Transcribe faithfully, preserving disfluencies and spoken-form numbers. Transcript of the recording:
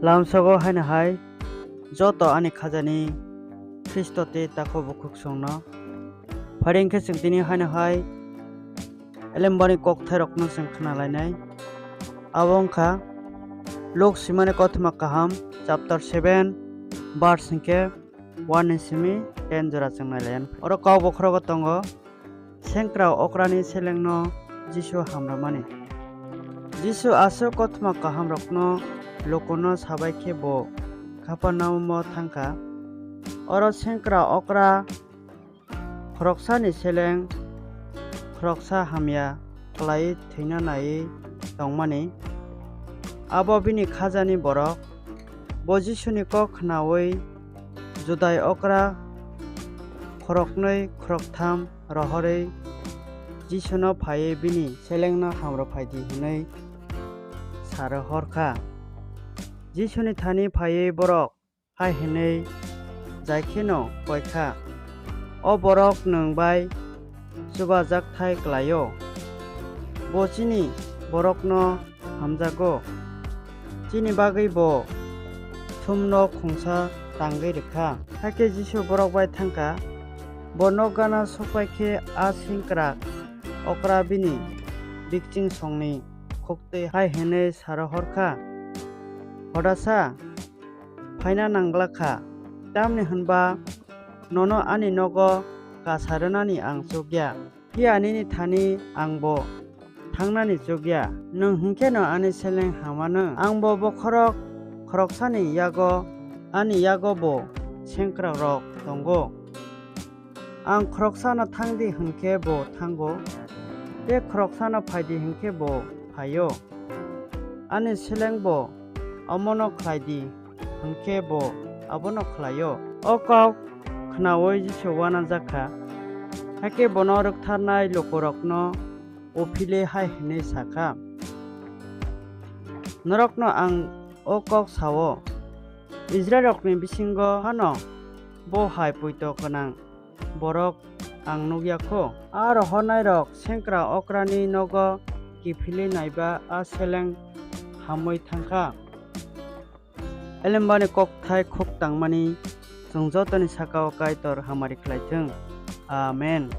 Lamsogo haino hai joto ani khajani Khristo tei takhuk bukhuk songno. Phai di hwnkhe chwng tini haino hai elembani kokthairokno chwng khna lainai. Abo wngkha Luk swimani kothoma kaham chapter seven verse hwnkhe one ni simi ten jora chwng nai lai anw. Oro kok bokhorogo tongo, sengkrak okrani selengno Jisu hamrwmani. Jisu aswk kothoma kahamrokno lukuno sabai khe bo Kapharnaumo thangkha. Oro sengkrak okra khoroksani seleng khoroksa hamya klaiwi thwina naiwi tongmani. Abo bini khajani borok. Bo Jisuni kok khnaui Judai okra khoroknwi khoroktham rohorwi Jisuno phaiwi bini selengno hamrw phai di hwnwi sa rohor kha. Jisuni thani phaiwi borok hai hwnwi jai kheno koi kha, "O borok nwng bai chubajakthai klai-o. Bo chini borokno hamjago. Chini bagwi bo thumno khungsa tangwi rwkha." Hakhe Jisu borok bai thangkha. Bo nok gana sokpai khe a sengkrak okra bini bikching songni khuktwi hai hwnwi sa rohor kha, "Hodasa, phaina nang glak kha, tamni hwn ba nono ani nogo kasa rwnani ang chuk ya. Phiya nini thani ang bo thangnani chuk ya. Nwng hwn kheno ani seleng ham anw. Ang bo bokhorok khoroksani yago, ani yago bo sengkrakrok tongo. Ang khoroksano thang di hwn khe bo thango, tei khoroksano phai di hwn khe bo phai-o. Ani seleng bo omono khlai di hwn khe bo abono khlai-o." O kok khnaui Jisu uanajak kha, hakhe bono rwktharnai lukurokno uphilwi hai hwnwi sa kha, "Norokno ang o kok sa-o, Israilrokni bisingo phano bo hai poito gwnang borok ang nuk ya kho." A rohornairok sengkrak okrani nogo kiphilwi naiba a seleng hamwi thang kha. Elembani kokthai khuk tangmani chwng jotoni saka-o Kaitor hamari khlai thung. Amen.